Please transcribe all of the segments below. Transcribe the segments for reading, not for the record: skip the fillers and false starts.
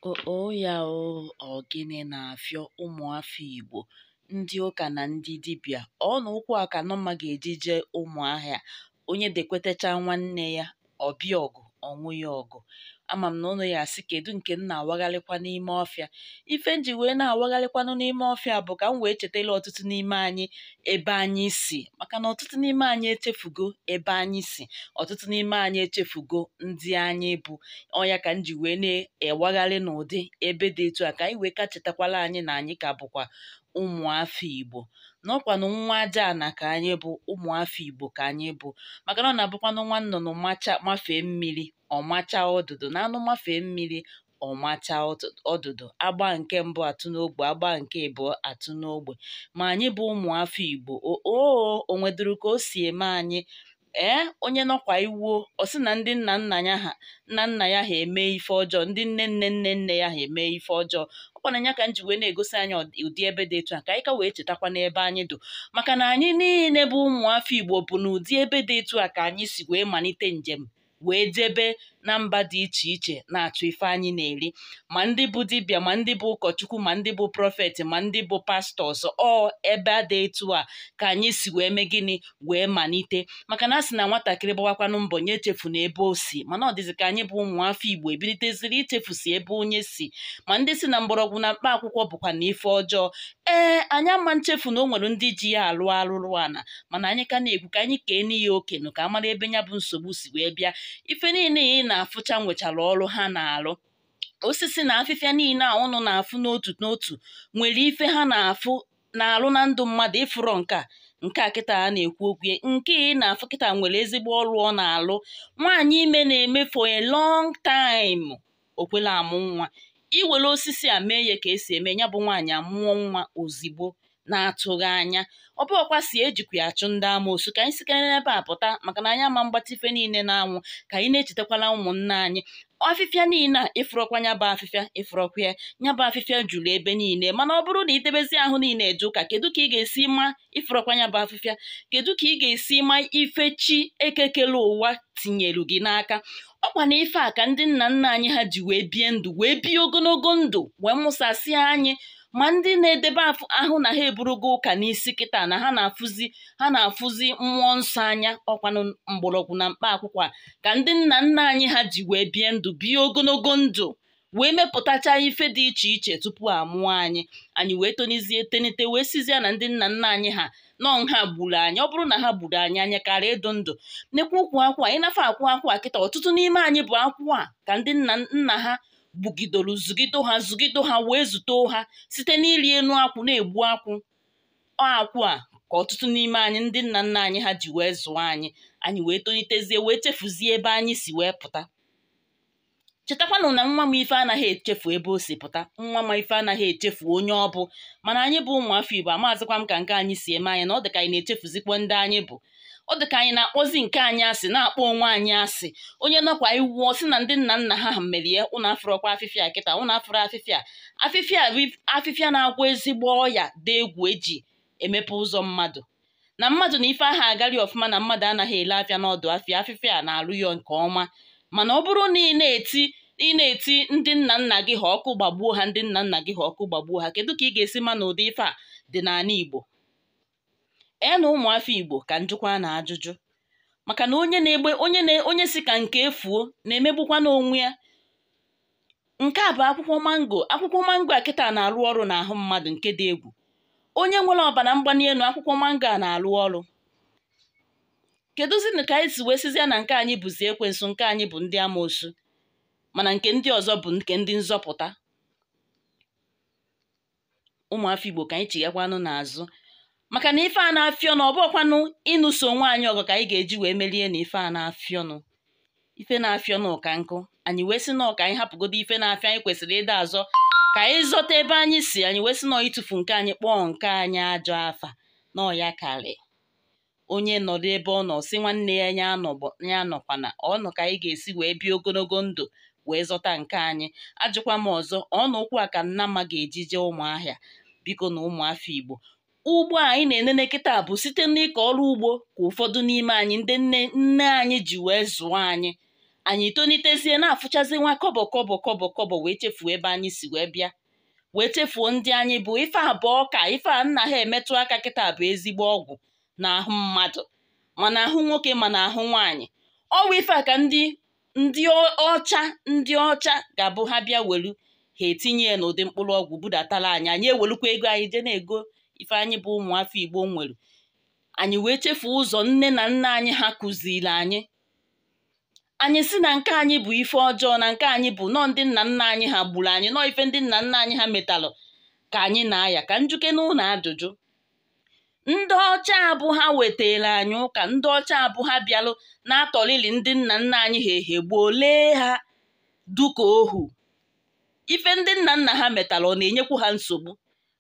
Oo ya o, ọ gịnị na-afịọ ụmụafọ Igbo, ndị ụka na ndị dibịa? Ọ na ụkwụ a ka nọmma ga-eji jee Ụmụahịa, onye dekwetacha nwanne ya, ọbịa ọgụ, ọnwụ ya ọgụ. Ama m na ụnụ ya asị, kedu nke m na-awagharịkwa n'ime ọfịa? Ife m ji wee na-awagharịkwanụ n'ime ọfịa bụ ka m wee chetala ọtụtụ n'ime anyị ebe anyị si, maka na ọtụtụ n'ime anyị echefugo ebe anyị si, ọtụtụ n'ime anyị echefugo ndị anyị bụ. Ọ ya ka m ji wee na-ewagharị n'ụdị ebe dị etu a, ka anyị wee ka chetakwala anyị na anyị ka bụkwa ụmụafọ Igbo, na ọkwanụ nwa aja ana ka anyị bụ, ụmụafọ Igbo ka anyị bụ. Maka na ọ na-abụkwanụ nwa nnụnụ macha mafee mmiri, ọ macha ọdụdụ, na anụ mafee mmiri, ọ macha ọdụdụ. Agba nke mbụ atụ n'ogbe, agba nke ịbụọ atụ n'ogbe. Ma anyị bụ ụmụafọ Igbo, oo, o nwedụrụ ka o si eme anyị. Ee, onye nọkwa iwuo, ọ sị na ndị nna nna ya ha, nna nna ya ha eme ife ọjọọ, ndị nne nne nne nne ya ha eme ife ọjọọ. Ọkwa na ya ka m ji wee na-egosi anyị ụdị ebe dị etu a, ka anyị ka wee chetakwa n'ebe anyị dụ, maka na anyị niile bụ ụmụafọ Igbo bụ n'ụdị ebe dị etu a ka anyị si wee malite njem wee jebe na mba dị iche iche na-achọ ife anyị na-eri. Ma ndị bụ dibịa, ma ndị bụ ụkọchukwu, ma ndị bụ prophet, ma ndị bụ pastors, ọ ebe a dị etu a ka anyị si wee mee gịnị, wee malite. Maka na a sị na nwatakịrị gbawakwanụ mbọ nye echefu na ebe o si, mana ọ dịzị ka anyị bụ ụmụafọ Igbo ebiliteziri ichefusi ebe onye si. Ma ndị si na mgbọrọgwụ na mkpa akwụkwọ bụkwa na ife ọjọọ. Ee, anyị ama nchefu na o nwere ndị ji ya alụ arụrụ ana, mana anyị ka na-ekwu ka anyị kee n'ihe okenụ, ka a mara ebe ya bụ nsogbu si wee bịa. Ife niile ị na-afụcha nwechara ọrụ ha na-alụ. Osisi na afịfịa niile a ụnụ na-afụ n'otu n'otu nwere ife ha na-afụ na-alụ na ndụ mmadụ. Ịfụrọ nke a, nke a kịta a na-ekwu okwu ya, nke ị na-afụ kịta nwere ezigbo ọrụ ọ na-alụ. Nwaanyị ime na-eme for a long time, o kwela amụ nwa. Iwere osisi a mee ya ka esi eme ya, bụ nwaanyị amụọ nwa ozigbo na-atụghị anya. Ọ bụrụkwa si ejikwa ya achụ ndị amoosu. Ka anyị sikere n'ebe a pụta, maka na anyị ama mgbatị ife niile na-anwụ. Ka anyị na-echetakwala ụmụnne anyị afịfịa niile a ịfụrọkwa nya bụ afịfịa, ịfụrọkwa ya, nya bụ afịfịa juru ebe niile. Mana ọ bụrụ na idebezi ahụ niile eje ụka, kedu ka ị ga-esi ma ịfụrọkwa nya bụ afịfịa? Kedu ka ị ga-esi ma ife chi ekekele ụwa tinyere gị n'aka? Ọkwa na ife a ka ndị nna nna anyị ha ji wee bie ndụ, wee bie ogologo ndụ, wee mụsasịa anyị. Ma ndị na-edebe ahụ na ha eburugo ụka n'isi kịta, na ha na-afụzi, ha na-afụzi mmụọ nsọ anya. Ọkwanụ mgbọrọgwụ na mkpa akwụkwọ a ka ndị nna nna anyị ha ji wee bie ndụ, bie ogologo ndụ, wee mepụtacha ife dị iche iche tupu a mụọ anyị. Anyị wee tonizie tonite, wee sizie na ndị nna nna anyị ha nọ nha gburu anyị. Ọ bụrụ na ha gburu anyị, anyị kara ịdụ ndụ. Nekwa ụkwụ akwụ a, ịnafe akwụ akwụ a kịta, ọtụtụ n'ime anyị bụ akwụ a ka ndị nna nna ha gbugidoro, zụgido ha, zụgido ha, wee zute ha site n'iri enu akwụ na-egbu akwụ. Ọ akwụ a ka ọtụtụ n'ime anyị ndị nna nna anyị ha ji wee zụọ anyị. Anyị wee tonitezie, wee chefuzie ebe anyị si wee pụta. Chetakwanụ na nwa m ife anaghị echefu ebe o si pụta, nwa m ife anaghị echefu onye ọ bụ. Mana anyị bụ ụmụafọ Igbo, amazịkwa m ka nke anyị si eme anyị, na ọ dị ka anyị na-echefuzikwa ndị anyị bụ. Ọ dị ka anyị na-akpọzi nke anyị asị, na-akpọ onwe anyị asị. Onye nọkwa iwu, ọ sị na ndị nna nna ha mere ya. Ụnụ afụrọkwa afịfịa kịta, ụnụ afụrụ afịfịa. Afịfịa bụ afịfịa na-agwọ ezigbo ọya dị egwu, eji emepe ụzọ mmadụ na mmadụ na ife ahụ agarị ọfụma, na mmadụ anaghị ele afịa n'ọdụ afịa. Afịfịa na-alụ ya nke ọma. Mana ọ bụrụ na ị na-eti, ị na-eti ndị nna nna gị ha ọkụ gbagbuo ha, ndị nna nna gị ha ọkụ gbagbuo ha, kedu ka ị ga-esi ma na ụdị ife a dị n'ala Igbo? Ee, na ụmụafọ Igbo, ka njụkwa na ajụjụ, maka na onye na-egbe onye na onye si ka nke efuo na-emegbukwa n'onwe ya. Nke a bụ akwụkwọ mango. Akwụkwọ mango a kịta na-arụ ọrụ n'ahụ mmadụ nke dị egwu. Onye nwere ọbara mgbali elu, akwụkwọ mango a na-arụ ọrụ. Kedụzinụ ka anyị si wee sizie na nke anyị bụzi ekwensu, nke anyị bụ ndị amoosu, mana nke ndị ọzọ bụ nke ndị nzọpụta? Ụmụafọ Igbo, ka anyị chighakwanụ n'azụ, maka na ife a na-afịọnụ, ọ bụrụkwanụ ịnụso onwe anyị ọgụ ka anyị ga-eji wee merie na ife a na-afịọnụ. Ife na-afịọnụ ka nkụ. Anyị wee sị na ọ ka anyị hapụgodo ife na-afịa, anyị kwesịrị ịda azọ ka anyị zọta ebe anyị si. Anyị wee sị na ịtụfu nke anyị, kpọọ nke anyị ajọ afa na ọ ya karị. Onye nọdụ ebe ọ nọ sị nwanne ya ya anọkwana ọnụ, ka anyị ga-esi wee bie ogologo ndụ wee zọta nke anyị. Ajụkwa m ọzọ, ọnụ ụkwụ a ka nnama ga-eji jee Ụmụahịa? Biko, na ụmụafọ Igbo, ugbo a anyị na-enene kịta bụ site n'ịkọ ọrụ ugbo ka ụfọdụ n'ime anyị ndị nne nne anyị ji wee zụọ anyị. Anyị tonitezie na-afụchazi nwa kọbọ kọbọ kọbọ kọbọ wee chefuo ebe anyị si wee bịa, wee chefuo ndị anyị bụ. Ife a bụ ọka, ife a nna ha emetụ aka kịta bụ ezigbo ọgwụ n'ahụ mmadụ, mana ahụ nwoke mana ahụ nwaanyị. Ọwụ ife a ka ndị ndị ọcha ga-abụ ha bịa welu ha etinye ya n'ụdị mkpụrụ ọgwụ budatara anyị. Anyị ewelukwa ego anyị jee na-ego ife anyị bụ ụmụafọ Igbo nwere. Anyị wee chefuo ụzọ nne na nna anyị ha kụziri anyị. Anyị si na nke anyị bụ ife ọjọọ, na nke anyị bụ nọọ ndị nna nna anyị ha gburu anyị, nọọ ife ndị nna nna anyị ha metalụ ka anyị na-aya. Ka njuke n'ụlọ ajụjụ, ndị ọcha abụ ha wetara anyị ụka, ndị ọcha abụ ha bịalụ na-atọlili ndị nna nna anyị ha ehegbuo lee ha duka ohu. Ife ndị nna nna ha metalụ ọ na-enyekwu ha nsogbu?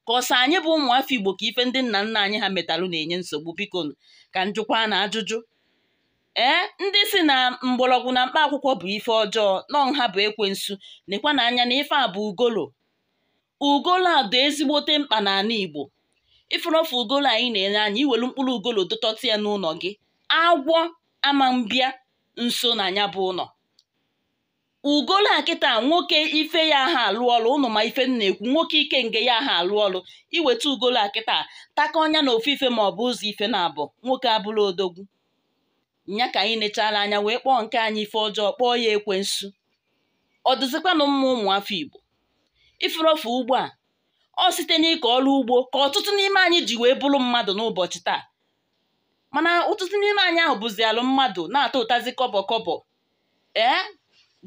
Ka ọsọ anyị bụ ụmụafọ Igbo ka ife ndị nna nna anyị ha metalụ na-enye nsogbu? Biko ka njụkwa na ajụjụ. Ee, ndị si na mgbọrọgwụ na mkpa akwụkwọ bụ ife ọjọọ, nọ nha bụ ekwensu, nekwa na anya na ife a bụ ugolo. Ugolo a dị ezigbote mkpa n'ala Igbo. Ifụrọfụ ugolo anyị na-enye anya, iwelu mkpụrụ ugolo dotọta ya n'ụlọ gị, agwọ ama mbịa nso na ya bụ ụlọ. Ugolo a kịta nwoke ife ya aha alụ ọlụ, ụnụ ma ife m na-ekwu, nwoke ike nge ya aha alụ ọlụ. Iweta ugolo a kịta taka ọnya na ofu ife ma ọ bụ ụzọ ife na-abụ, nwoke abụrụ odogwu. Nya ka anyị nechala anya wee kpọọ nke anyị ife ọjọọ, kpọọ ya ekwensu. Ọ dịzikwanụ mma ụmụafọ Igbo? Ifụrọfụ ugbo a, ọ site n'ịkọ ọrụ ugbo ka ọtụtụ n'ime anyị ji wee bụrụ mmadụ n'ụbọchị taa. Mana ọtụtụ n'ime anyị ahụ bụzi alụ mmadụ na-ata ụtazi kọbọ kọbọ, ee,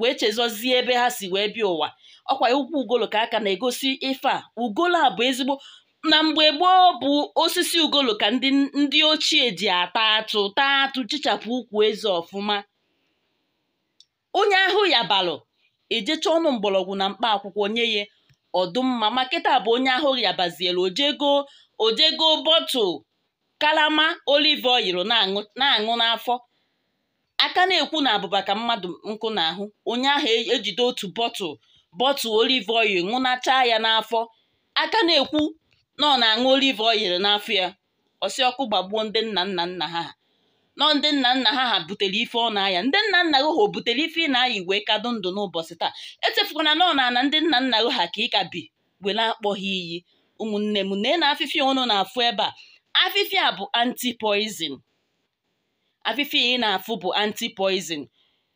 wee chezozie ebe ha si wee bịa ụwa. Ọkwa ukwu ugolo ka aka na-egosi ife a. Ugolo a bụ ezigbo na mgbe gboo bụ osisi ugolo ka ndị ochie ji ata atụ taa atụ chichapụ ukwu eze ọfụma. Onye ahụ ya balụ ejecha ọnụ mgbọrọgwụ na mkpa akwụkwọ nye ya ọdụmma. Ma kịta bụ onye ahụ ya bazielu ojego bọtụl kalama olive oil na-aṅụ n'afọ. Aka na-ekwu na abụba ka mmadụ nkụ n'ahụ, onye ahụ ejide otu bọtụl olive oil ṅụnacha ya n'afọ. Aka na-ekwu na ọ na-aṅụ olive oil n'afọ ya, ọsị ọkụ gbagbuo ndị nna nna nna ha. Nọ ndị nna nna ha ha butere ife ọ na-aya. Ndị nna nna ha butere ife ị na-aya igwe kado ndụ n'ụbọchị taa. Echefukwana na ọ na-ana ndị nna nna ha ka ị ka bi were akpọ ha iyi. Ụmụnne m, nee na afịfịa ụnụ na-afụ ebe a. Afịfịa bụ anti-poison. Afịfịa ị na-afụ bụ anti-poison.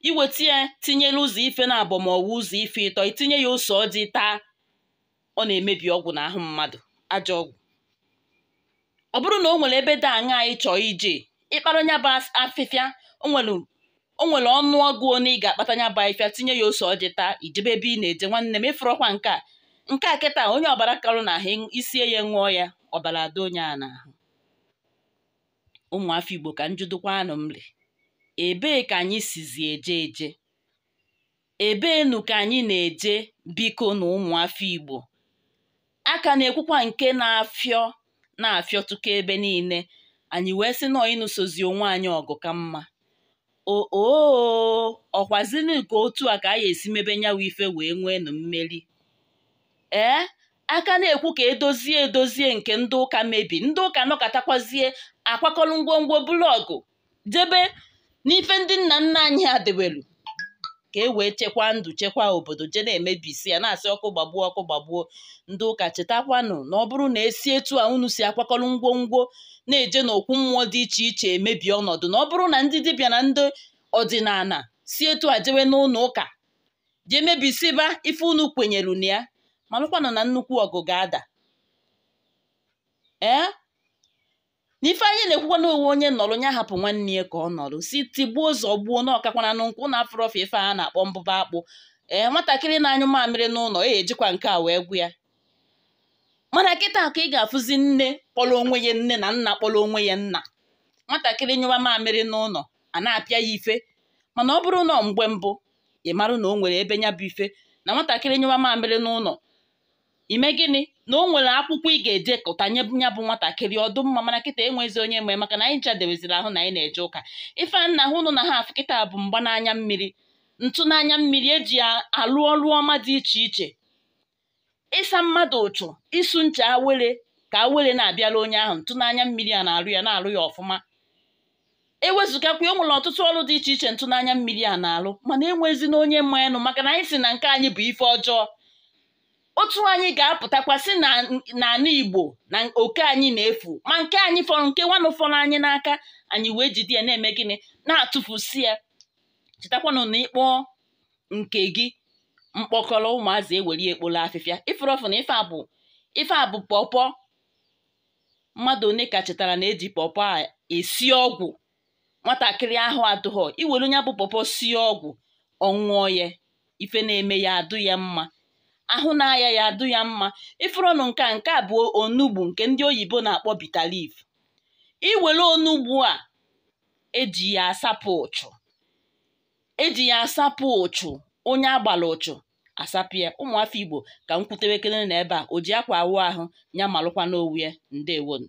Iweta ya tinyere ụzọ ife na abụ ma ọwụ ụzọ ife ịtọ, itinye ya ose ọjị taa, ọ na-emebi ọgwụ n'ahụ mmadụ, ajọ ọgwụ. Ọ bụrụ na o nwere ebe dị aṅa anyị chọọ ije ịkpara nya bụ afịfịa, o nwere ọnụọgụ one ị ga-akpata nya bụ afịfịa, tinye ya ose ọjị taa, ijebe ebe ị na-eje. Nwanne m, ịfụrọkwa nke a nke a kịta onye ọbara karụ n'ahụ isie ya ṅụọ ya, ọbara ada onye a n'ahụ. Ụmụafọ Igbo, ka njudokwanụ mri, ebee ka anyị sizi eje eje? Ebee nụ ka anyị na-eje? Biko na ụmụafọ Igbo, aka na-ekwukwa nke na-afịọ na-afịọtụka ebe niile. Anyị wee sị nọọ ịnụsozi onwe anyị ọgụ ka mma. Oo, ọkwazinu ka otu a ka anyị esi mebe nyawa ife wee nwee nụ mmeri. Ee, aka na-ekwu ka edozie edozie nke ndị ụka mebi. Ndị ụka nọkọtakwazie akwakọrọ ngwongwo bụlọgụ jebe n'ife ndị nna nna anyị ha dewelu ka e wee chekwaa ndụ, chekwaa obodo, jee na-emebisi ya, na-asị ọkụ gbagbuo ọkụ gbagbuo. Ndị ụka, chetakwanụ na ọ bụrụ na esi etu a unu si akwakọrọ ngwongwo na-eje n'okwu mmụọ dị iche iche emebi ọnọdụ, na ọ bụrụ na ndị dibịa na ndị ọdịnala si etu a jewe n'ụlọ ụka jee mebisiba ife unu kwenyere na ya, malụkwanụ na nnukwu ọgụ ga-ada. Ee, n'ife anyị na-ekwukwa na onwe onye nọrọ ya hapụ nwanne ya ka ọ nọrọ si tigbuo zọgbuo na ọkakwana nụ nkwụ na afụrọfa ife a na-akpọ mbụba akpụ. Ee, nwatakịrị na-anyụ mamịrị n'ụlọ e ejikwa nke a wee gwụ ya. Mana kịta ka ị ga-afụzi nne kpọrọ onwe ya nne na nna kpọrọ onwe ya nna. Nwatakịrị nyụwa mamịrị n'ụlọ a na-apịa ya ife. Mana ọ bụrụ na mgbe mbụ ị marụ na o nwere ebe nya bụ ife na nwatakịrị nyụwa mamịrị n'ụlọ, ime gịnị na o nwere akwụkwọ ị ga-eje kụta nye ya bụ nwatakịrị ọdụ mma. Mana kịta enwezi onye mgbe, maka na anyị nchadebeziri ahụ na anyị na-eje ụka. Ife nna hụ ụnụ na ha afụ kịta bụ mgbananya mmiri, ntụ n'anya mmiri eji alụ ọrụ ọma dị iche iche, ịsa mmadụ ụchụ, isu ncha awere ka awere na-abịara onye ahụ, ntụ n'anya mmiri a na-arụ ya, na-arụ ya ọfụma. Ewezụgakwa, o nwere ọtụtụ ọrụ dị iche iche ntụnanya mmiri a na-alụ, mana enwezina onye mmanụ, maka na anyị si na nke anyị bụ ife ọjọọ. Otu anyị ga-apụtakwa si na n'ala Igbo na oke anyị na-efu, ma nke anyị fọrọ, nke nwanụ fọrọ anyị n'aka, anyị wee jide ya na-eme gịnị? Na-atụfusi ya. Chetakwanụ na ịkpọọ nke gị mkpọkọrọ, ụmụazị ewere ya ekpolo afịfịa. Ifuru ọfụ na ife a bụ pọpọ. Mmadụ one ka chetara na eji pọpọ a esi ọgwụ? Nwatakịrị ahụ adụghọ, iwere onye bụ pọpọ sie ọgwụ, ọ ṅụọ ya, ife na-eme ya adụ ya mma, ahụ na-aya ya adụ ya mma. Ifurọnụ nke a bụ onugbu, nke ndị oyibo na-akpọ bitter leaf. Iwere onugbu a, eji ya asapụ ụchụ, eji ya asapụ ụchụ. Onye agbala ụchụ, asapụ ya. Ụmụafọ Igbo, ka m kwutewekere na ebe a o ji akwa awụ ahụ ya malụkwa n'owu ya. Ndewonu.